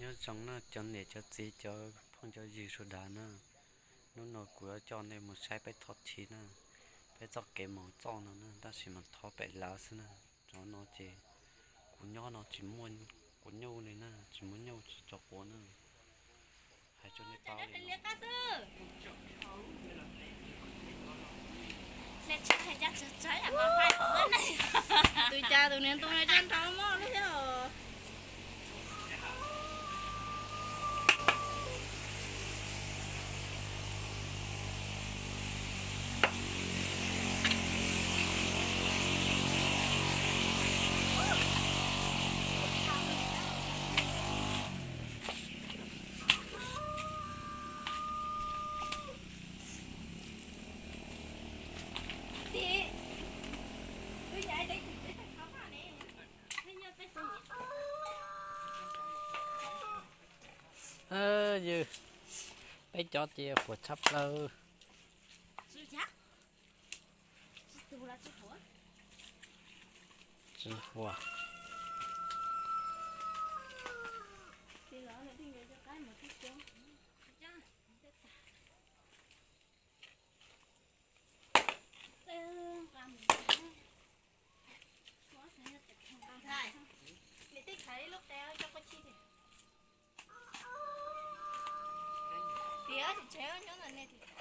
Nyob zoo na cov niam cov txiv cov phooj cov ywg sawv daws na, hnub no kuv yuav coj nej mus saib peb thov chiv na, peb txoj kev mus txoj no na, tab sis mas thov pem lawv xwb na. Cov no ces kuv nyob no tsis muaj, kuv nyuj li na, tsis muaj nyuj tsis tso quav na. Hais rau nej paub li no. Tus cas tus niag ntoo no coj nrau moj li thiab os. Ywg, peb cov ces huam tshaj plaws. Tsis huam. Tias tsev nyob ntawm nej tias